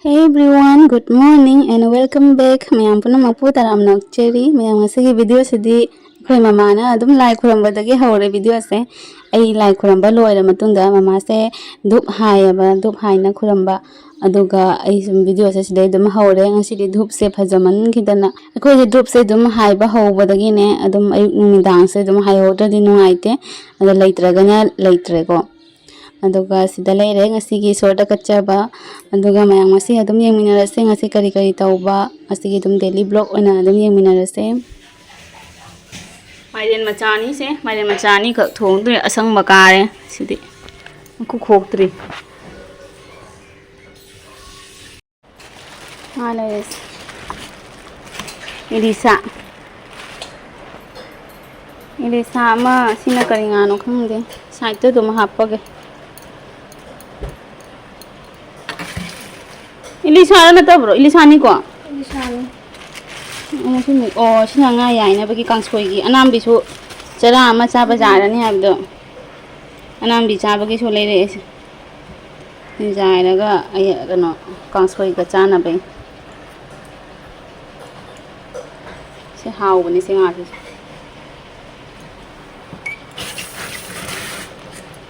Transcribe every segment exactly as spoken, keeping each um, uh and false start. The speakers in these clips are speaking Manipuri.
Hey everyone, good morning and welcome back. ꯃꯌꯥꯝ ꯄꯨꯝꯅꯃꯛꯄꯨ ꯇꯔꯥꯝꯅ ꯑꯣꯛꯆꯔꯤ꯫ ꯃꯌꯥꯝ, ꯉꯁꯤꯒꯤ ꯚꯤꯗꯤꯑꯣꯁꯤꯗꯤ ꯑꯩꯈꯣꯏ ꯃꯃꯥꯅ ꯑꯗꯨꯝ ꯂꯥꯏ ꯈꯨꯔꯝꯕꯗꯒꯤ ꯍꯧꯔꯦ ꯚꯤꯗꯤꯑꯣꯁꯦ꯫ ꯑꯩ ꯂꯥꯏ ꯈꯨꯔꯝꯕ ꯂꯣꯏꯔ ꯃꯇꯨꯡꯗ ꯃꯃꯥꯁꯦ ꯙꯨꯞ ꯍꯥꯏꯌꯦꯕ, ꯙꯨꯞ ꯍꯥꯏꯅ ꯈꯨꯔꯝꯕ꯫ ꯑꯗꯨꯒ ꯑꯩ ꯁꯨꯝ ꯚꯤꯗꯤꯑꯣꯁꯦ ꯁꯤꯗꯩ ꯑꯗꯨꯝ ꯍꯧꯔꯦ꯫ ꯉꯁꯤꯗꯤ ꯙꯨꯞꯁꯦ ꯐꯖꯃꯟꯈꯤꯗꯅ, ꯑꯩꯈꯣꯏꯁꯦ ꯙꯨꯞꯁꯦ ꯑꯗꯨꯝ ꯍꯥꯏꯕ ꯍꯧꯕꯗꯒꯤꯅꯦ, ꯑꯗꯨꯝ ꯑꯌꯨꯛ ꯅꯨꯃꯤꯗꯥꯡꯁꯦ ꯑꯗꯨꯝ ꯍꯥꯏꯍꯧꯗ꯭ꯔꯗꯤ ꯅꯨꯡꯉꯥꯏꯇꯦ꯫ ꯑꯗꯣ ꯂꯩꯇ꯭ꯔꯒꯅ ꯂꯩꯇ꯭ꯔꯦꯀꯣ꯫ ꯑꯗꯨꯒ ꯁꯤꯗ ꯂꯩꯔꯦ ꯉꯁꯤꯒꯤ ꯏꯁꯣꯔꯗ ꯀꯠꯆꯕ꯫ ꯑꯗꯨꯒ ꯃꯌꯥꯝ ꯉꯁꯤ ꯑꯗꯨꯝ ꯌꯦꯡꯃꯤꯟꯅꯔꯁꯦ, ꯉꯁꯤ ꯀꯔꯤ ꯀꯔꯤ ꯇꯧꯕ, ꯉꯁꯤꯒꯤ ꯑꯗꯨꯝ daily vlog ꯑꯣꯏꯅ ꯑꯗꯨꯝ ꯌꯦꯡꯃꯤꯟꯅꯔꯁꯦ꯫ ꯃꯥꯏꯔꯦꯟ ꯃꯆꯥ ꯑꯅꯤꯁꯦ, ꯃꯥꯏꯔꯦꯟ ꯃꯆꯥ ꯑꯅꯤꯈꯛ ꯊꯣꯡꯗꯣꯏ, ꯑꯁꯪꯕ ꯀꯥꯔꯦ ꯁꯤꯗꯤ꯫ ꯃꯀꯨ ꯈꯣꯛꯇ꯭ꯔꯤ꯫ ꯉꯥ ꯂꯩꯔꯁꯦ꯫ ꯏꯂꯤꯁꯥ꯫ ꯏꯂꯤꯁꯥ ꯑꯃ, ꯁꯤꯅ ꯀꯔꯤ ꯉꯥꯅꯣ ꯈꯪꯗꯦ꯫ Sideꯇ ꯑꯗꯨꯝ ꯍꯥꯞꯄꯒꯦ꯫ ꯏꯂꯤꯁꯥꯔ ꯅꯠꯇꯕ꯭ꯔꯣ? ꯏꯂꯤꯁꯥꯅꯤꯀꯣ? ꯏꯂꯤꯁꯥꯅꯤ꯫ ꯑꯣ, ꯁꯤꯅ, ꯑꯣ, ꯁꯤꯅ ꯉꯥ ꯌꯥꯏꯅꯕꯒꯤ ꯀꯥꯡꯁꯣꯏꯒꯤ꯫ ꯑꯅꯥꯝꯕꯤꯁꯨ ꯆꯔꯥ ꯑꯃ ꯆꯥꯕ ꯌꯥꯔꯅꯤ ꯍꯥꯏꯕꯗꯣ꯫ ꯑꯅꯥꯝꯕꯤ ꯆꯥꯕꯒꯤꯁꯨ ꯂꯩꯔꯛꯑꯦꯁꯦ꯫ ꯌꯥꯏꯔꯒ ꯑꯩ ꯀꯩꯅꯣ ꯀꯥꯡꯁꯣꯏꯒ ꯆꯥꯅꯕꯩ꯫ ꯁꯤ ꯍꯥꯎꯕꯅꯤ, ꯁꯤ ꯉꯥꯁꯤꯁꯨ꯫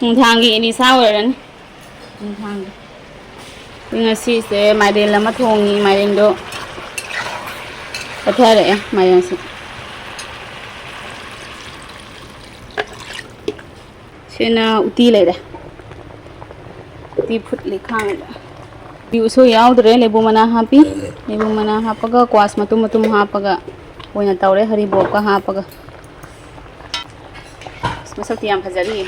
ꯅꯨꯡꯗꯥꯡꯒꯤ ꯏꯂꯤꯁꯥ ꯑꯣꯏꯔꯅꯤ꯫ ꯅꯨꯡꯗꯥꯡꯒꯤ꯫ ꯉꯁꯤꯁꯦ ꯃꯥꯏꯔꯦꯟ ꯑꯃ ꯊꯣꯡꯉꯤ, ꯃꯥꯏꯔꯦꯟꯗꯣ ꯄꯠꯊꯔꯛꯑꯦ, ꯃꯥꯏꯔꯦꯟꯁꯦ꯫ ꯁꯤꯅ ꯎꯇꯤ ꯂꯩꯔꯦ꯫ ꯎꯇꯤ ꯐꯨꯠꯂꯤ ꯈꯥꯡꯗ꯫ ꯎꯇꯤ ꯎꯁꯣꯏ ꯌꯥꯎꯗ꯭ꯔꯦ, ꯂꯩꯕꯨ ꯃꯅꯥ ꯍꯥꯞꯄꯤ꯫ ꯂꯩꯕꯨ ꯃꯅꯥ ꯍꯥꯞꯄꯒ ꯀ꯭ꯋꯥꯁ ꯃꯇꯨꯝ ꯃꯇꯨꯝ ꯍꯥꯞꯄꯒ ꯑꯣꯏꯅ ꯇꯧꯔꯦ, ꯍꯔꯤꯕꯣꯞꯀ ꯍꯥꯞꯄꯒ꯫ ꯑꯁ, ꯃꯁꯛꯇꯤ ꯌꯥꯝ ꯐꯖꯔꯤꯌꯦ꯫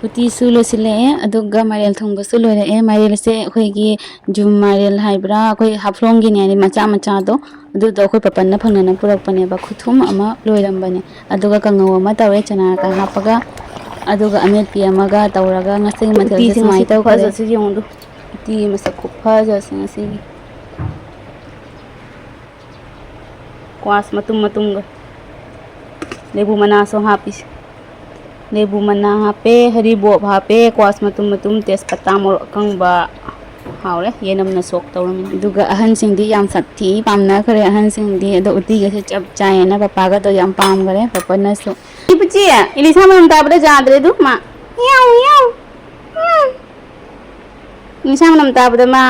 ꯎꯇꯤꯁꯨ ꯂꯣꯏꯁꯤꯜꯂꯛꯑꯦ, ꯑꯗꯨꯒ ꯃꯥꯏꯔꯦꯜ ꯊꯣꯡꯕꯁꯨ ꯂꯣꯏꯔꯛꯑꯦ꯫ ꯃꯥꯏꯔꯦꯜꯁꯦ ꯑꯩꯈꯣꯏꯒꯤ ꯖꯨꯝ ꯃꯥꯏꯔꯦꯜ ꯍꯥꯏꯕ꯭ꯔꯥ, ꯑꯩꯈꯣꯏ ꯍꯥꯐꯂꯣꯡꯒꯤꯅꯦ, ꯍꯥꯏꯗꯤ ꯃꯆꯥ ꯃꯆꯥꯗꯣ, ꯑꯗꯨꯗꯣ ꯑꯩꯈꯣꯏ ꯄꯥꯄꯟꯅ ꯐꯪꯅꯅ ꯄꯨꯔꯛꯄꯅꯦꯕ꯫ ꯈꯨꯊꯨꯝ ꯑꯃ ꯂꯣꯏꯔꯝꯕꯅꯦ꯫ ꯑꯗꯨꯒ ꯀꯥꯡꯉꯧ ꯑꯃ ꯇꯧꯔꯦ, ꯆꯅꯥꯒ ꯍꯥꯞꯄꯒ, ꯑꯗꯨꯒ ꯑꯃꯦꯠꯄꯤ ꯑꯃꯒ ꯇꯧꯔꯒ ꯉꯁꯤꯒꯤ ꯃꯊꯦꯜꯁꯦ ꯎꯇꯤꯁꯦ ꯁꯨꯃꯥꯏꯅ ꯉꯁꯤ ꯇꯧꯈ꯭ꯔꯦ꯫ ꯈꯨꯐꯖꯁꯤ ꯌꯦꯡꯉꯨ꯫ ꯎꯇꯤ ꯃꯁꯛ ꯈꯨꯐꯖꯁꯦ ꯉꯁꯤꯒꯤ꯫ ꯀ꯭ꯋꯥꯁ ꯃꯇꯨꯝ ꯃꯇꯨꯝꯒ ꯂꯦꯕꯨ ꯃꯅꯥꯁꯨ ꯍꯥꯞꯄꯤꯁꯦ꯫ ꯂꯦꯕꯨ ꯃꯅꯥ ꯍꯥꯞꯄꯦ, ꯍꯔꯤꯕꯣꯞ ꯍꯥꯞꯄꯦ, ꯀ꯭ꯋꯥꯁ ꯃꯇꯨꯝ ꯃꯇꯨꯝ, ꯇꯦꯖꯄꯇꯥ, ꯃꯣꯔꯣꯛ ꯑꯀꯪꯕ꯫ ꯍꯥꯎꯔꯦ, ꯌꯦꯅꯝꯅ ꯁꯣꯛ ꯇꯧꯔꯝꯃꯤ꯫ ꯑꯗꯨꯒ ꯑꯍꯟꯁꯤꯡꯗꯤ ꯌꯥꯝ ꯁꯥꯊꯤ ꯄꯥꯝꯅꯈ꯭ꯔꯦ ꯑꯍꯟꯁꯤꯡꯗꯤ꯫ ꯑꯗꯣ ꯎꯇꯤꯒꯁꯦ ꯆꯞ ꯆꯥꯏꯌꯦꯅ ꯄꯄꯥꯒꯗꯣ ꯌꯥꯝ ꯄꯥꯝꯈ꯭ꯔꯦ, ꯄꯄꯥꯅꯁꯨ꯫ ꯏꯄꯨꯆꯤ, ꯏꯂꯤꯁꯥ ꯃꯅꯝ ꯇꯥꯕꯗ ꯌꯥꯗ꯭ꯔꯦ ꯑꯗꯨ, ꯃꯥ꯫ ꯌꯥꯎ, ꯌꯥꯎ꯫ ꯎꯝ꯫ ꯏꯂꯤꯁꯥ ꯃꯅꯝ ꯇꯥꯕꯗ ꯃꯥ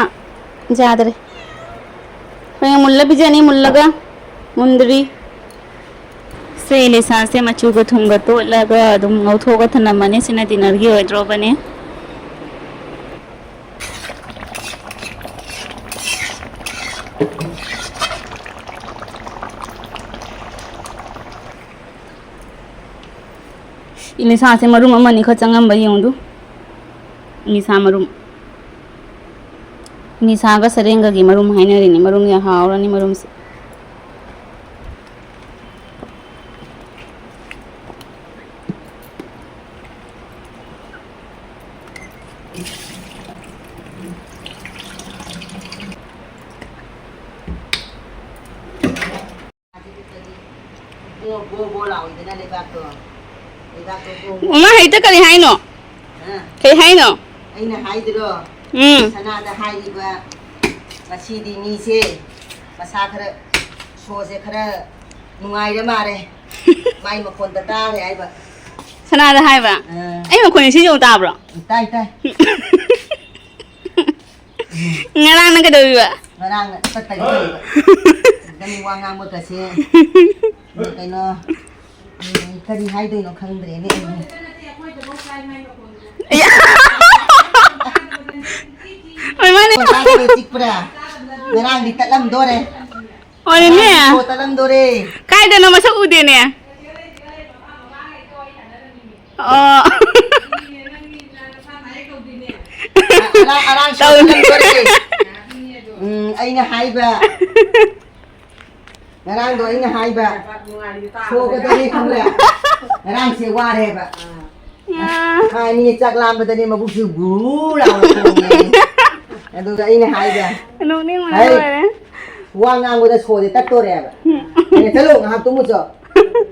ꯌꯥꯗ꯭ꯔꯦ꯫ ꯍꯌꯦꯡ ꯃꯨꯜꯂ ꯄꯤꯖꯅꯤ, ꯃꯨꯜꯂꯒ꯫ ꯃꯨꯟꯗ꯭ꯔꯤ꯫ ꯁꯦ, ꯏꯂꯤꯁꯥꯁꯦ ꯃꯆꯨꯒ ꯊꯨꯝꯒ ꯇꯣꯠꯂꯒ ꯑꯗꯨꯝ ꯉꯧꯊꯣꯛꯑꯒ ꯊꯝꯂꯝꯃꯅꯤ꯫ ꯁꯤꯅ dinnerꯒꯤ ꯑꯣꯏꯗ꯭ꯔꯣꯕꯅꯦ꯫ ꯏꯂꯤꯁꯥꯁꯦ ꯃꯔꯨꯝ ꯑꯃꯅꯤ ꯈꯛ ꯆꯪꯉꯝꯕ ꯌꯦꯡꯉꯨꯗꯨ꯫ ꯏꯂꯤꯁꯥ ꯃꯔꯨꯝ꯫ ꯏꯂꯤꯁꯥꯒ ꯁꯔꯦꯡꯒꯒꯤ ꯃꯔꯨꯝ ꯍꯥꯏꯅꯔꯤꯅꯤ꯫ ꯃꯔꯨꯝ ꯌꯥꯝ ꯍꯥꯎꯔꯅꯤ ꯃꯔꯨꯝꯁꯦ꯫ ꯕꯣ, ꯕꯣ, ꯕꯣ ꯂꯥꯎꯏꯗꯅ ꯂꯩꯕꯥꯛꯇꯣ꯫ ꯂꯩꯕꯥꯛꯇꯣ ꯕꯣ, ꯕꯣ꯫ ꯃꯃꯥ ꯍꯩꯇ ꯀꯔꯤ ꯍꯥꯏꯅꯣ? ꯍꯥ? ꯀꯩ ꯍꯥꯏꯅꯣ? ꯑꯩꯅ ꯍꯥꯏꯗ꯭ꯔꯣ? ꯎꯝ꯫ ꯁꯅꯥꯗ ꯍꯥꯏꯔꯤꯕ, ꯉꯁꯤꯗꯤ ꯃꯤꯁꯦ ꯃꯁꯥ ꯈꯔ, ꯁꯣꯁꯦ ꯈꯔ ꯅꯨꯡꯉꯥꯏꯔ ꯃꯥꯜꯂꯦ꯫ ꯃꯥꯏ ꯃꯈꯣꯟꯗ ꯇꯥꯔꯦ ꯍꯥꯏꯕ꯫ ꯁꯅꯥꯗ ꯍꯥꯏꯕ? ꯑꯥ꯫ ꯑꯩ ꯃꯈꯣꯟꯁꯦ ꯁꯤꯁꯨ ꯑꯃꯨꯛ ꯇꯥꯕ꯭ꯔꯣ? ꯇꯥꯏ, ꯇꯥꯏ꯫ ꯉꯔꯥꯡꯅ ꯀꯩꯗꯧꯔꯤꯕ? ꯉꯔꯥꯡꯅ ꯇꯠꯇꯒꯦ ꯇꯧꯔꯤꯕ꯫ ꯅꯪ ꯋꯥ ꯉꯥꯡꯕꯒꯁꯦ, ꯀꯩꯅꯣ, ꯎꯝ, ꯀꯔꯤ ꯍꯥꯏꯗꯣꯏꯅꯣ ꯈꯪꯗ꯭ꯔꯦꯅꯦ ꯑꯩꯕꯨ꯫ ꯑꯌꯥ! ꯍꯣꯏ, ꯃꯥꯅꯦ꯫ ꯇꯥꯗꯕ ꯆꯤꯛꯄ꯭ꯔꯥ? ꯉꯔꯥꯡꯗꯤ ꯇꯠꯂꯝꯗꯣꯔꯦ꯫ ꯍꯣꯏꯅꯦ꯫ ꯉꯔꯥꯡꯗꯤ ꯁꯣ ꯇꯠꯂꯝꯗꯣꯔꯦ꯫ ꯀꯥꯏꯗꯅꯣ ꯃꯁꯛ ꯎꯗꯦꯅꯦ? ꯑꯣ꯫ ꯑꯔꯥꯡ, ꯑꯔꯥꯡ ꯇꯧꯅꯤ꯫ ꯁꯣꯏꯗꯅ ꯇꯧꯔꯛꯑꯦ꯫ ꯎꯝ, ꯑꯩꯅ ꯍꯥꯏꯕ꯫ ꯉꯔꯥꯡꯗꯣ ꯑꯩꯅ ꯍꯥꯏꯕ꯫ ꯁꯣꯒꯗꯧꯔꯦ ꯈꯪꯕ꯭ꯔꯥ? ꯉꯔꯥꯡꯁꯦ ꯋꯥꯔꯦꯕ꯫ ꯑꯥ꯫ ꯃꯥ ꯑꯅꯤ ꯆꯥꯛ ꯂꯥꯝꯕꯗꯅꯦ ꯃꯕꯨꯛꯁꯨ ꯒꯨ ꯂꯥꯎꯅ ꯈꯣꯡꯉꯦ꯫ ꯑꯗꯨꯒ ꯑꯩꯅ ꯍꯥꯏꯕ, ꯅꯣꯛꯅꯤꯡꯕꯅ ꯍꯩ, ꯂꯣꯏꯔꯦ꯫ ꯋꯥ ꯉꯥꯡꯕꯗ ꯁꯣꯁꯦ ꯇꯠꯇꯣꯔꯦꯕ꯫ ꯎꯝ꯫ ꯑꯩꯅ, "ꯆꯠꯂꯣ, ꯉꯥꯏꯍꯥꯛ ꯇꯨꯝꯃꯨ ꯆꯣ꯫"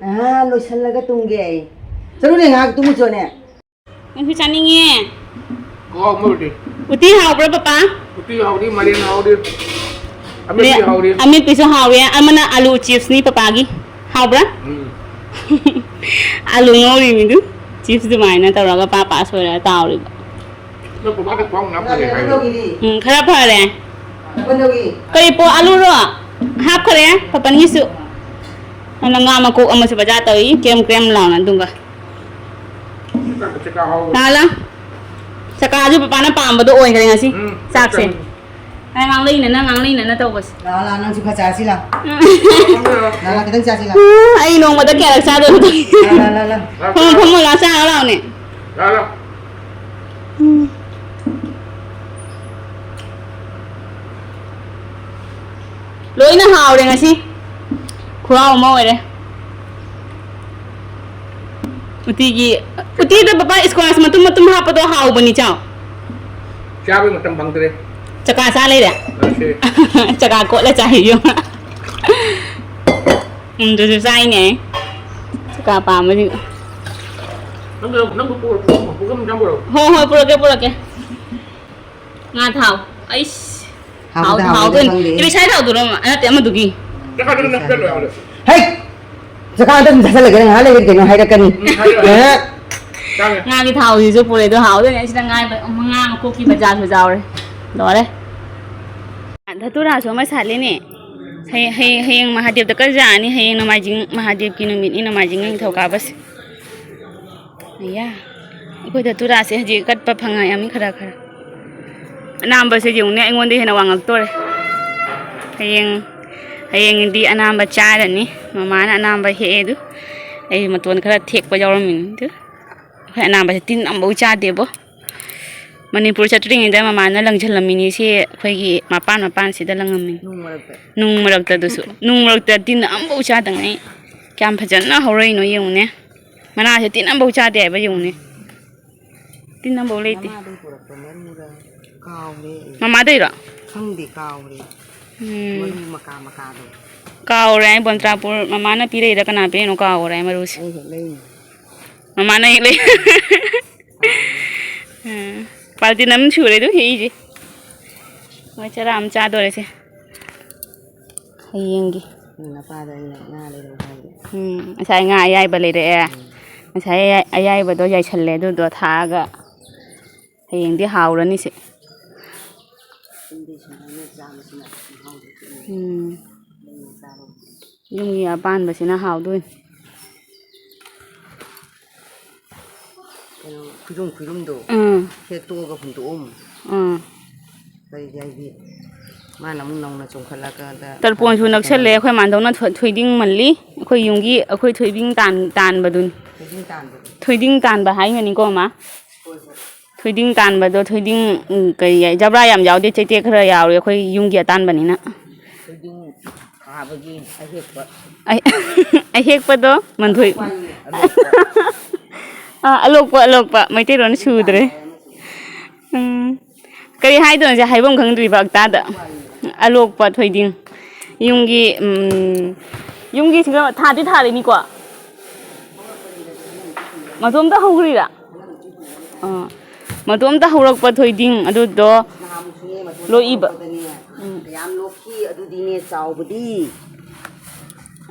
"ꯑꯥ, ꯂꯣꯏꯁꯜꯂꯒ ꯇꯨꯝꯒꯦ ꯑꯩ꯫" ꯆꯠꯂꯨꯅꯦ, ꯉꯥꯏꯍꯥꯛ ꯇꯨꯝꯃꯨꯆꯣꯅꯦ꯫ ꯅꯪꯁꯨ ꯆꯥꯅꯤꯡꯉꯦ꯫ ꯀꯣ, ꯑꯃ ꯎꯇꯤ꯫ ꯎꯇꯤ ꯍꯥꯎꯕ꯭ꯔꯥ, ꯄꯄꯥ? ꯎꯇꯤ ꯍꯥꯎꯗꯤ, ꯃꯥꯏꯔꯦꯟ ꯍꯥꯎꯗꯤ꯫ ꯑꯃꯦꯠꯄꯤ ꯍꯥꯎꯗꯤ꯫ ꯑꯃꯦꯠꯄꯤꯁꯨ ꯍꯥꯎꯋꯦ꯫ ꯑꯃꯅ ꯑꯂꯨ ꯆꯤꯞꯁꯅꯤ ꯄꯄꯥꯒꯤ꯫ ꯍꯥꯎꯕ꯭ꯔꯥ? ꯎꯝ꯫ ꯑꯂꯨ ꯉꯧꯔꯤꯃꯤꯗꯨ꯫ ꯆꯤꯞꯁ ꯑꯗꯨꯃꯥꯏꯅ ꯇꯧꯔꯒ ꯄꯥ ꯄꯥ ꯁꯣꯏꯔꯒ ꯇꯥꯎꯔꯤꯕ꯫ ꯅꯪ ꯄꯄꯥꯗ ꯈ꯭ꯋꯥꯡ ꯅꯥ ꯐꯔꯦ ꯍꯥꯏꯌꯨ꯫ ꯎꯝ, ꯈꯔ ꯐꯔꯦ꯫ ꯀꯔꯤ ꯄꯣ, ꯑꯂꯨꯔꯣ? ꯍꯥꯞꯈꯔꯦ ꯄꯄꯟꯒꯤꯁꯨ꯫ ꯑꯗꯨꯅ ꯉꯥ ꯃꯀꯣꯛ ꯑꯃꯁꯨ ꯕꯖꯥꯔ ꯇꯧꯏ, ꯀ꯭ꯔꯦꯝ ꯀ꯭ꯔꯦꯝ ꯂꯥꯎꯅ ꯑꯗꯨꯒ꯫ ꯆꯦꯀꯥ ꯍꯥꯎꯕ꯫ ꯂꯥꯛꯑꯣ, ꯂꯥꯛꯑꯣ꯫ ꯆꯀꯥꯁꯨ ꯄꯄꯥꯅ ꯄꯥꯝꯕꯗꯣ ꯑꯣꯏꯈ꯭ꯔꯦ ꯉꯁꯤ꯫ ꯎꯝ, ꯆꯥꯛꯁꯦ꯫ ꯆꯥꯛ꯫ ꯑꯩ ꯉꯥꯡꯂꯩꯅꯅ, ꯉꯥꯡꯂꯩꯅꯅ ꯇꯧꯕꯁꯦ꯫ ꯂꯥꯛꯑꯣ, ꯂꯥꯛꯑꯣ, ꯅꯪꯁꯨ ꯈꯔ ꯆꯥꯁꯤ ꯂꯥꯛꯑꯣ꯫ ꯎꯝ꯫ ꯂꯥꯛꯑꯣ, ꯂꯥꯛꯑꯣ, ꯈꯤꯇꯪ ꯆꯥꯁꯤ ꯂꯥꯛꯑꯣ꯫ ꯎꯝ, ꯑꯩ ꯅꯣꯡꯃꯗ ꯀꯌꯥꯔꯛ ꯆꯥꯗꯣꯏꯅꯣ? ꯂꯥꯛꯑꯣ, ꯂꯥꯛꯑꯣ, ꯂꯥꯛꯑꯣ, ꯂꯥꯛꯑꯣ꯫ ꯐꯝꯃꯣ, ꯐꯝꯃꯣ, ꯂꯥꯛꯑꯣ, ꯆꯥꯔꯨ ꯂꯥꯛꯑꯣꯅꯦ꯫ ꯂꯥꯛꯑꯣ, ꯂꯥꯛꯑꯣ꯫ ꯎꯝ꯫ ꯂꯣꯏꯅ ꯍꯥꯎꯔꯦ ꯉꯁꯤ꯫ ꯈꯨꯍꯥꯎ ꯑꯃ ꯑꯣꯏꯔꯦ꯫ ꯎꯇꯤꯒꯤ, ꯎꯇꯤꯗ ꯕꯕꯥ squash ꯃꯇꯨꯝ ꯃꯇꯨꯝ ꯍꯥꯞꯄꯗꯣ ꯍꯥꯎꯕꯅꯤ, ꯆꯥꯎ꯫ ꯆꯥꯕꯩ ꯃꯇꯝ ꯐꯪꯗ꯭ꯔꯦ꯫ ꯆꯀꯥ ꯆꯥ ꯂꯩꯔꯦ? ꯑ, ꯁꯤ꯫ ꯆꯀꯥ ꯀꯣꯠꯂ ꯆꯥꯏ, ꯏꯕꯦꯝꯃ꯫ ꯎꯝ, ꯑꯗꯨꯁꯨ ꯆꯥꯏꯅꯦ꯫ ꯆꯀꯥ ꯄꯥꯝꯕꯁꯤꯡ꯫ ꯅꯪ, ꯅꯪ, ꯅꯪ ꯄꯨꯔꯛ-, ꯄꯨꯔꯛ-, ꯄꯨꯈꯝ ꯃꯆꯥ ꯄꯨꯔꯛꯎ꯫ ꯍꯣꯏ, ꯍꯣꯏ, ꯄꯨꯔꯛꯀꯦ, ꯄꯨꯔꯛꯀꯦ꯫ ꯉꯥ ꯊꯥꯎ꯫ ꯑꯩꯁ꯫ ꯍꯥꯎꯕꯗ ꯍꯥꯎ-, ꯍꯥꯎꯕꯗ ꯍꯥꯎꯗꯣꯏꯅꯤ꯫ ꯈꯪꯗꯦ꯫ ꯏꯕꯦ, ꯁ꯭ꯋꯥꯏꯗ ꯍꯥꯎꯗꯣꯏꯔꯣ? ꯅꯠꯇꯦ, ꯑꯃꯗꯨꯒꯤ꯫ ꯆꯀꯥꯗꯨꯅ ꯅꯞꯁꯜꯂꯣ ꯌꯥꯔꯦ꯫ ꯍꯩ! ꯆꯀꯥꯗ ꯑꯗꯨꯝ ꯆꯥꯁꯜꯂꯒꯦ, ꯉꯥꯏꯍꯥꯛ ꯂꯩꯔꯗꯤ ꯀꯩꯅꯣ ꯍꯥꯏꯔꯛꯀꯅꯤ꯫ ꯎꯝ, ꯍꯥꯏꯔꯛꯑꯣ, ꯍꯥꯏꯔꯛꯑꯣ꯫ ꯑꯦ꯫ ꯆꯥꯒꯦ꯫ ꯉꯥꯒꯤ ꯊꯥꯎꯁꯤꯁꯨ ꯄꯨꯔꯦ, ꯑꯗꯣ ꯍꯥꯎꯗꯣꯏꯅꯦ꯫ ꯑꯁꯤꯗ ꯉꯥ, ꯉꯥ ꯃꯀꯣꯛꯀꯤ ꯕꯖꯥꯔꯁꯨ ꯌꯥꯎꯔꯦ꯫ ꯂꯣꯏꯔꯦ꯫ ꯙꯇꯨꯔꯥꯁꯨ ꯑꯃ ꯁꯥꯠꯂꯤꯅꯦ꯫ ꯍꯌꯦꯡ, ꯍꯌꯦꯡ, ꯍꯌꯦꯡ ꯃꯍꯥꯗꯦꯕꯇ ꯀꯠꯆꯔꯅꯤ꯫ ꯍꯌꯦꯡ ꯅꯣꯡꯃꯥꯏꯖꯤꯡ, ꯃꯍꯥꯗꯦꯕꯀꯤ ꯅꯨꯃꯤꯠꯅꯤ, ꯅꯣꯡꯃꯥꯏꯖꯤꯡ ꯅꯤꯡꯊꯧꯀꯥꯕꯁꯦ꯫ ꯑꯌꯥ, ꯑꯩꯈꯣꯏ ꯙꯇꯨꯔꯥꯁꯦ ꯍꯧꯖꯤꯛ ꯀꯠꯄ ꯐꯪꯉꯛꯑꯦ ꯃꯤ ꯈꯔ ꯈꯔ꯫ ꯑꯅꯥꯝꯕꯁꯦ ꯌꯦꯡꯉꯨꯅꯦ, ꯑꯩꯉꯣꯟꯗ ꯍꯦꯟꯅ ꯋꯥꯡꯉꯛꯇꯣꯔꯦ꯫ ꯍꯌꯦꯡ, ꯍꯌꯦꯡꯗꯤ ꯑꯅꯥꯝꯕ ꯆꯥꯔꯅꯤ꯫ ꯃꯃꯥꯅ ꯑꯅꯥꯝꯕ ꯍꯦꯛꯑꯦ ꯑꯗꯨ꯫ ꯑꯩ ꯃꯇꯣꯟ ꯈꯔ ꯊꯦꯛꯄ ꯌꯥꯎꯔꯝꯃꯤꯅꯤ ꯑꯗꯨ꯫ ꯑꯩꯈꯣꯏ ꯑꯅꯥꯝꯕꯁꯦ ꯇꯤꯟ ꯑꯃꯐꯥꯎ ꯆꯥꯗꯦꯕꯣ꯫ ꯃꯅꯤꯄꯨꯔ ꯆꯠꯇ꯭ꯔꯤꯉꯩꯗ ꯃꯃꯥꯅ ꯂꯪꯁꯤꯜꯂꯝꯃꯤꯅꯤ ꯁꯤ ꯑꯩꯈꯣꯏꯒꯤ ꯃꯄꯥꯟ ꯃꯄꯥꯟꯁꯤꯗ ꯂꯪꯉꯝꯃꯤꯅꯤ꯫ ꯅꯨꯡ ꯃꯔꯛꯇ꯫ ꯅꯨꯡ ꯃꯔꯛꯇ ꯑꯗꯨꯁꯨ꯫ ꯅꯨꯡ ꯃꯔꯛꯇ ꯇꯤꯟ ꯑꯃꯐꯥꯎ ꯆꯥꯗꯉꯩ꯫ ꯀꯌꯥꯝ ꯐꯖꯅ ꯍꯧꯔꯛꯏꯅꯣ ꯌꯦꯡꯉꯨꯅꯦ꯫ ꯃꯅꯥꯁꯦ ꯇꯤꯟ ꯑꯃꯐꯥꯎ ꯆꯥꯗꯦ ꯍꯥꯏꯕ ꯌꯦꯡꯉꯨꯅꯦ꯫ ꯇꯤꯟ ꯑꯃꯐꯥꯎ ꯂꯩꯇꯦ꯫ ꯃꯃꯥꯗꯒꯤ ꯄꯨꯔꯛꯄ ꯃꯔꯨꯔ ꯀꯥꯎꯔꯦ ꯑꯩ꯫ ꯃꯃꯥꯗꯩꯔꯣ? ꯈꯪꯗꯦ, ꯀꯥꯎꯔꯦ꯫ ꯎꯝ꯫ ꯃꯔꯨ ꯃꯀꯥ ꯃꯀꯥꯗꯣ꯫ ꯀꯥꯎꯔꯦ ꯑꯩ, ꯕꯣꯟꯇ꯭ꯔꯥꯄꯨꯔ ꯃꯃꯥꯅ ꯄꯤꯔꯛꯏꯔꯥ ꯀꯅꯥ ꯄꯤꯔꯛꯏꯅꯣ ꯀꯥꯎꯔꯦ ꯑꯩ ꯃꯔꯨꯁꯦ꯫ ꯑꯩ ꯍꯦꯛ ꯂꯩꯅꯤ꯫ ꯃꯃꯥꯅ ꯍꯦꯛꯂꯦ꯫ ꯎꯝ꯫ ꯕꯥꯜꯇꯤꯟ ꯑꯃ ꯁꯨꯔꯦ ꯑꯗꯨ ꯍꯦꯛꯏꯁꯦ꯫ ꯃꯣꯏ ꯆꯔꯥ ꯑꯃ ꯆꯥꯗꯣꯔꯦꯁꯦ꯫ ꯍꯌꯦꯡꯒꯤ꯫ ꯅꯄꯥꯗ ꯑꯩꯅ ꯉꯥ ꯂꯩꯔꯛꯑꯣ ꯍꯥꯏꯒꯦ꯫ ꯎꯝ꯫ ꯉꯁꯥꯏ ꯉꯥ ꯑꯌꯥꯏꯕ ꯂꯩꯔꯛꯑꯦ꯫ ꯎꯝ꯫ ꯉꯁꯥꯏ ꯑꯌꯥꯏ-, ꯑꯌꯥꯏꯕꯗꯣ ꯌꯥꯏꯁꯜꯂꯦ꯫ ꯑꯗꯨꯗꯣ ꯊꯥꯛꯑꯒ ꯍꯌꯦꯡꯗꯤ ꯍꯥꯎꯔꯅꯤꯁꯦ꯫ ꯌꯨꯝꯗꯩ ꯁꯨꯃꯥꯏꯅ ꯆꯥꯕꯁꯤꯅ ꯃꯍꯥꯎꯗꯤ ꯈꯦꯠꯅꯩ꯫ ꯎꯝ꯫ ꯂꯩꯔ ꯆꯥꯕ꯫ ꯌꯨꯝꯒꯤ ꯑꯄꯥꯟꯕꯁꯤꯅ ꯍꯥꯎꯗꯣꯏꯅꯤ꯫ ꯀꯩꯅꯣ, ꯈꯨꯏꯗꯨꯝ ꯈꯨꯏꯗꯨꯝꯗꯣ ꯎꯝ꯫ ꯍꯦꯛꯇꯣꯛꯑꯒ ꯍꯨꯟꯗꯣꯛꯑꯝꯃꯨ꯫ ꯎꯝ꯫ ꯀꯔꯤꯒꯤ ꯍꯥꯏꯗꯤ, ꯃꯥꯅ ꯑꯃꯨꯛ ꯅꯧꯅ ꯆꯣꯡꯈꯠꯂꯛꯀꯥꯟꯗ ꯇꯔꯄꯣꯟꯁꯨ ꯅꯛꯁꯜꯂꯦ꯫ ꯑꯩꯈꯣꯏ ꯃꯥꯟꯗꯧꯅ ꯊꯣꯏ-, ꯊꯣꯏꯗꯤꯡ ꯃꯜꯂꯤ꯫ ꯑꯩꯈꯣꯏ ꯌꯨꯝꯒꯤ, ꯑꯩꯈꯣꯏ ꯊꯣꯏꯗꯤꯡ ꯇꯥꯟ-, ꯇꯥꯟꯕꯗꯨꯅꯤ꯫ ꯊꯣꯏꯗꯤꯡ ꯇꯥꯟꯕꯗꯣ꯫ ꯊꯣꯏꯗꯤꯡ ꯇꯥꯟꯕ ꯍꯥꯏꯒꯅꯤꯀꯣ, ꯃꯥ? ꯍꯣꯏ, ꯍꯣꯏ꯫ ꯊꯣꯏꯗꯤꯡ ꯇꯥꯟꯕꯗꯣ, ꯊꯣꯏꯗꯤꯡ, ꯎꯝ, ꯀꯔꯤ ꯍꯥꯏ, ꯖꯕ꯭ꯔꯥ ꯌꯥꯝ ꯌꯥꯎꯗꯦ, ꯆꯩꯇꯦꯛ ꯈꯔ ꯌꯥꯎꯔꯦ ꯑꯩꯈꯣꯏ ꯌꯨꯝꯒꯤ ꯑꯇꯥꯟꯕꯅꯤꯅ꯫ ꯊꯣꯏꯗꯤꯡ ꯊꯥꯕꯒꯤ ꯑꯍꯦꯛꯄ꯫ ꯑꯍꯦꯛꯄꯗꯣ ꯃꯟꯊꯣꯏ-, ꯑꯂꯣꯛꯄ꯫ ꯑꯥ, ꯑꯂꯣꯛꯄ, ꯑꯂꯣꯛꯄ꯫ ꯃꯩꯇꯩꯂꯣꯟ ꯁꯨꯗ꯭ꯔꯦ꯫ ꯎꯝ꯫ ꯀꯔꯤ ꯍꯥꯏꯗꯣꯏꯅꯣ ꯁꯦ, ꯍꯥꯏꯐꯝ ꯈꯪꯗ꯭ꯔꯤꯕ ꯑꯛꯇꯥꯗ꯫ ꯑꯂꯣꯛꯄ ꯊꯣꯏꯗꯤꯡ꯫ ꯌꯨꯝꯒꯤ, ꯎꯝ, ꯌꯨꯝꯒꯤꯁꯤꯒ ꯊꯥꯗꯤ ꯊꯥꯔꯤꯅꯤꯀꯣ? ꯃꯇꯣꯝꯇ ꯍꯧꯈ꯭ꯔꯤꯔꯥ? ꯑꯥ꯫ ꯃꯇꯣꯝꯇ ꯍꯧꯔꯛꯄ ꯊꯣꯏꯗꯤꯡ ꯑꯗꯨꯗꯣ ꯅꯍꯥꯟꯃꯨꯛꯁꯨꯅꯦ, ꯃꯇꯣꯝꯇ ꯂꯣꯛꯏꯕ꯫ ꯍꯧꯔꯛꯄꯗꯅꯦ, ꯎꯝ꯫ ꯀꯌꯥꯝ ꯂꯣꯛꯈꯤ ꯑꯗꯨꯗꯤꯅꯦ, ꯆꯥꯎꯕꯗꯤ꯫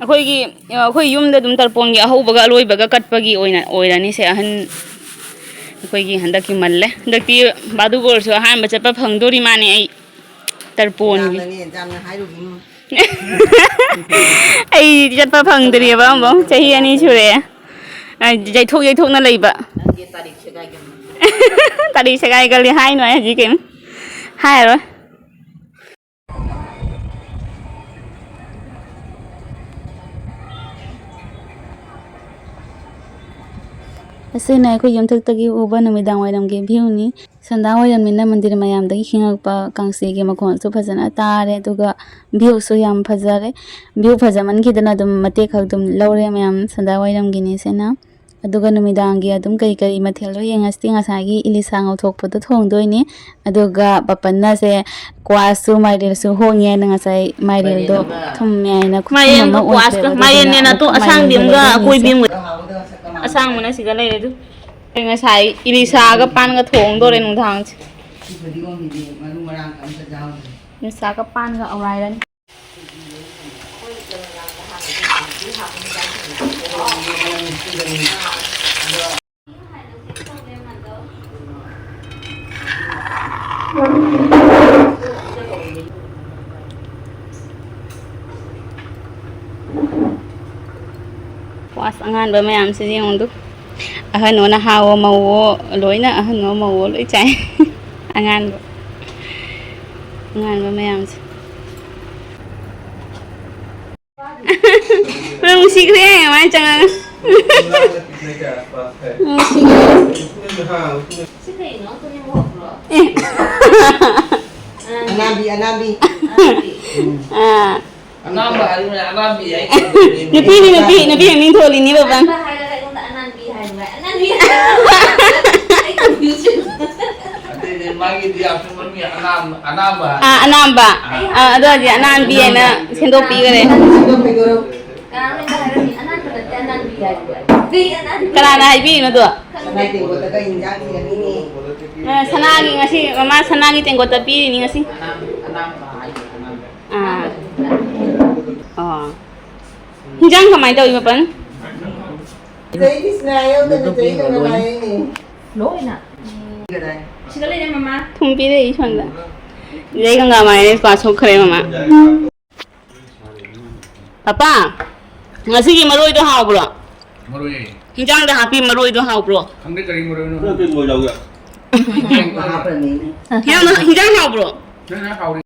ꯑꯩꯈꯣꯏꯒꯤ, ꯑꯩꯈꯣꯏ ꯌꯨꯝꯗ ꯑꯗꯨꯝ ꯇꯔꯄꯣꯟꯒꯤ ꯑꯍꯧꯕꯒ ꯑꯂꯣꯏꯕꯒ ꯀꯠꯄꯒꯤ ꯑꯣꯏꯅ ꯑꯣꯏꯔꯅꯤꯁꯦ꯫ ꯑꯍꯟ ꯑꯩꯈꯣꯏꯒꯤ ꯍꯟꯗꯛꯀꯤ ꯃꯜꯂꯦ꯫ ꯍꯟꯗꯛꯇꯤ ꯕꯥꯗꯨꯒꯣꯔꯁꯨ ꯑꯍꯥꯟꯕ ꯆꯠꯄ ꯐꯪꯗꯣꯔꯤ ꯃꯥꯅꯦ ꯑꯩ꯫ ꯇꯔꯄꯣꯟꯒꯤ꯫ ꯌꯥꯝꯅꯅꯦ, ꯌꯥꯝꯅ ꯍꯥꯏꯔꯨꯒꯤꯅꯨ꯫ ꯑꯩ ꯆꯠꯄ ꯐꯪꯗ꯭ꯔꯤꯑꯕ ꯑꯃꯨꯛ, ꯆꯍꯤ ꯑꯅꯤ ꯁꯨꯔꯦ꯫ ꯑ, ꯌꯩꯊꯣꯛ ꯌꯩꯊꯣꯛꯅ ꯂꯩꯕ꯫ ꯅꯪꯒꯤ ꯇꯥꯔꯤꯛ ꯁꯦꯒꯥꯏꯒꯦ꯫ ꯇꯥꯔꯤꯛ ꯁꯦꯒꯥꯏꯒꯜꯂꯤ ꯍꯥꯏꯅꯨ ꯑꯩ ꯍꯧꯖꯤꯛ ꯀꯩꯝ ꯍꯥꯏꯔꯔꯣꯏ꯫ ꯑꯁꯤꯅ ꯑꯩꯈꯣꯏ ꯌꯨꯝꯊꯛꯇꯒꯤ ꯎꯕ ꯅꯨꯃꯤꯗꯥꯡ ꯋꯥꯏꯔꯝꯒꯤ ꯚ꯭ꯌꯨꯅꯤ꯫ ꯁꯟꯗꯥ ꯋꯥꯏꯔꯝꯅꯤꯅ ꯃꯟꯗꯤꯔ ꯃꯌꯥꯝꯗꯒꯤ ꯈꯤꯡꯉꯛꯄ ꯀꯥꯡꯆꯤꯒꯤ ꯃꯈꯣꯟꯁꯨ ꯐꯖꯅ ꯇꯥꯔꯦ, ꯑꯗꯨꯒ ꯚ꯭ꯌꯨꯁꯨ ꯌꯥꯝ ꯐꯖꯔꯦ꯫ ꯚ꯭ꯌꯨ ꯐꯖꯃꯟꯈꯤꯗꯅ ꯑꯗꯨꯝ ꯃꯇꯦꯛ ꯈꯛ ꯑꯗꯨꯝ ꯂꯧꯔꯦ ꯃꯌꯥꯝ, ꯁꯟꯗꯥ ꯋꯥꯏꯔꯝꯒꯤꯅꯤ ꯁꯤꯅ꯫ ꯑꯗꯨꯒ ꯅꯨꯃꯤꯗꯥꯡꯒꯤ ꯑꯗꯨꯝ ꯀꯔꯤ ꯀꯔꯤ ꯃꯊꯦꯜꯗꯣ ꯌꯦꯡꯉꯁꯤ꯫ ꯉꯁꯥꯏꯒꯤ ꯏꯂꯤꯁꯥ ꯉꯧꯊꯣꯛꯄꯗꯣ ꯊꯣꯡꯗꯣꯏꯅꯤ꯫ ꯑꯗꯨꯒ ꯄꯄꯟꯅꯁꯦ ꯀ꯭ꯋꯥꯁꯁꯨ ꯃꯥꯏꯔꯦꯜꯁꯨ ꯍꯣꯡꯉꯦ ꯍꯥꯏꯅ ꯉꯁꯥꯏ ꯃꯥꯏꯔꯦꯜꯗꯣ ꯃꯥꯏꯔꯦꯜ ꯑꯃ꯫ ꯊꯨꯝꯃꯦ ꯍꯥꯏꯅ ꯈꯨꯊꯨꯝ ꯃꯥꯏꯔꯦꯜꯒ ꯑꯃ ꯀ꯭ꯋꯥꯁꯀ, ꯑꯣꯟꯈ꯭ꯔꯦꯕ꯫ ꯑꯗꯨꯗꯨꯅ ꯃꯥꯏꯔꯦꯜꯅꯦꯅ ꯑꯃꯨꯛ ꯑꯇꯣ-, ꯑꯁꯥꯡꯕꯤ ꯑꯃꯒ ꯃꯥꯏꯔꯦꯜꯒꯨꯝꯕ ꯑꯀꯣꯏꯕꯤ ꯑꯃꯒ꯫ ꯑꯁꯥꯡꯕꯅ ꯁꯤꯗ ꯂꯩꯔꯦ ꯑꯗꯨ꯫ ꯑꯩ ꯉꯁꯥꯏ ꯏꯂꯤꯁꯥꯒ ꯄꯥꯟꯒ ꯊꯣꯡꯗꯣꯔꯦ ꯅꯨꯡꯗꯥꯡꯁꯦ꯫ ꯁꯤ ꯐꯗꯤꯒꯣꯝꯁꯤꯗꯤ ꯃꯔꯨ ꯃꯔꯥꯡ ꯑꯝꯇ ꯌꯥꯎꯗ꯭ꯔꯦ꯫ ꯏꯂꯤꯁꯥꯒ ꯄꯥꯟꯒ ꯑꯧꯔꯥꯏꯔꯅꯤ꯫ ꯋꯥꯁ ꯑꯉꯥꯟꯕ ꯃꯌꯥꯝꯁꯦ ꯌꯦꯡꯉꯨꯗꯨ꯫ ꯑꯍꯟ ꯑꯣ ꯅꯍꯥ ꯑꯣ ꯃꯧ ꯑꯣ ꯂꯣꯏꯅ, ꯑꯍꯟ ꯑꯣ ꯃꯧ ꯑꯣ ꯂꯣꯏ ꯆꯥꯏ꯫ ꯑꯉꯥꯟꯕ, ꯑꯉꯥꯟꯕ ꯃꯌꯥꯝꯁꯦ꯫ ꯅꯪ ꯅꯨꯡꯁꯤꯈ꯭ꯔꯦ ꯃꯥꯏ ꯆꯪꯉꯒ꯫ ꯅꯨꯡꯁꯤꯈ꯭ꯔꯦ꯫ ꯑꯦ꯫ ꯑꯅꯥꯝꯕꯤ, ꯑꯅꯥꯝꯕꯤ꯫ ꯑꯥ꯫ ꯑꯅꯥꯝꯕ ꯍꯥꯏꯕꯅꯦ, ꯑꯅꯥꯝꯕꯤ ꯍꯥꯏ꯫ ꯅꯨꯄꯤꯅꯤ, ꯅꯨꯄꯤ, ꯅꯨꯄꯤ ꯃꯃꯤꯡ ꯊꯣꯜꯂꯤꯅꯤ ꯕꯕꯥ꯫ ꯑꯅꯥꯝꯕ ꯍꯥꯏꯔꯒ ꯑꯩꯉꯣꯟꯗ ꯑꯅꯥꯝꯕꯤ ꯍꯥꯏꯕ꯫ ꯑꯅꯥꯝꯕꯤ ꯍꯥꯏꯕ꯫ ꯑꯩ confuse ꯆꯠꯂꯦ꯫ ꯑꯇꯩꯗꯤ ꯃꯥꯒꯤꯗꯤ ꯑꯁꯦꯡꯕ ꯃꯤ ꯑꯅꯥꯝ-, ꯑꯅꯥꯝꯕ ꯍꯥꯏ꯫ ꯑꯥ, ꯑꯅꯥꯝꯕ꯫ ꯑꯥ꯫ ꯑꯥ, ꯑꯗꯨ ꯍꯧꯖꯤꯛ ꯑꯅꯥꯝꯕꯤ ꯍꯥꯏꯅ ꯁꯦꯝꯗꯣꯛꯄꯤꯈꯔꯦ꯫ ꯀꯅꯥꯅꯣ ꯍꯥꯏꯔꯝꯃꯤ? ꯑꯅꯥꯝꯕ ꯅꯠꯇꯦ, ꯑꯅꯥꯝꯕꯤ ꯍꯥꯏꯕ꯫ ꯀꯩ ꯑꯅꯥꯝꯕꯤ? ꯀꯅꯥꯅ ꯍꯥꯏꯕꯤꯔꯤꯅꯣ ꯑꯗꯣ? ꯈꯪꯗꯦ꯫ ꯁꯅꯥ ꯇꯦꯡꯀꯣꯠꯇꯒ ꯏꯟꯖꯥꯡ ꯊꯤꯔꯛꯏꯅꯦ꯫ ꯑꯥ, ꯁꯅꯥꯒꯤ ꯉꯁꯤ, ꯃꯃꯥ ꯁꯅꯥꯒꯤ ꯇꯦꯡꯀꯣꯠꯇ ꯄꯤꯔꯤꯅꯤ ꯉꯁꯤ꯫ ꯑꯅꯥꯝ-, ꯑꯅꯥꯝꯕ ꯍꯥꯏꯌꯦ, ꯑꯅꯥꯝꯕ꯫ ꯑꯥ꯫ ꯑꯣ꯫ ꯍꯤꯟꯖꯥꯡ ꯀꯃꯥꯏꯅ ꯇꯧꯏ, ꯃꯄꯟ? ꯆꯍꯤ ꯀ꯭ꯔꯤꯁꯅ ꯌꯧꯗꯅ ꯆꯍꯤ ꯀꯪꯂꯥ ꯌꯧꯏ꯫ ꯂꯣꯏꯅ꯫ ꯁꯤꯗ ꯂꯩꯔꯦ, ꯃꯃꯥ꯫ ꯊꯨꯝ ꯄꯤꯔꯛꯏ ꯁꯣꯝꯗ꯫ ꯏꯔꯩ ꯀꯪꯂꯥ ꯃꯥꯏꯅ ꯀ꯭ꯂꯥꯁ ꯊꯣꯛꯈ꯭ꯔꯦ, ꯃꯃꯥ꯫ ꯄꯄꯥ, ꯉꯁꯤꯒꯤ ꯃꯔꯣꯏꯗꯣ ꯍꯥꯎꯕ꯭ꯔꯣ? ꯃꯔꯣꯏ꯫ ꯍꯤꯟꯖꯥꯡꯗ ꯍꯥꯞꯄꯤ ꯃꯔꯣꯏꯗꯣ ꯍꯥꯎꯕ꯭ꯔꯣ? ꯈꯪꯗꯦ ꯀꯔꯤ ꯃꯔꯣꯏꯅꯣ꯫ ꯈꯔ ꯀꯩ ꯃꯔꯣꯏ ꯌꯥꯎꯒꯦ? ꯍꯥꯞꯄꯅꯤ꯫ ꯍꯤꯟꯖꯥꯡ, ꯍꯤꯟꯖꯥꯡ ꯍꯥꯎꯕ꯭ꯔꯣ? ꯍꯤꯟꯖꯥꯡ ꯍꯥꯎꯔꯤ꯫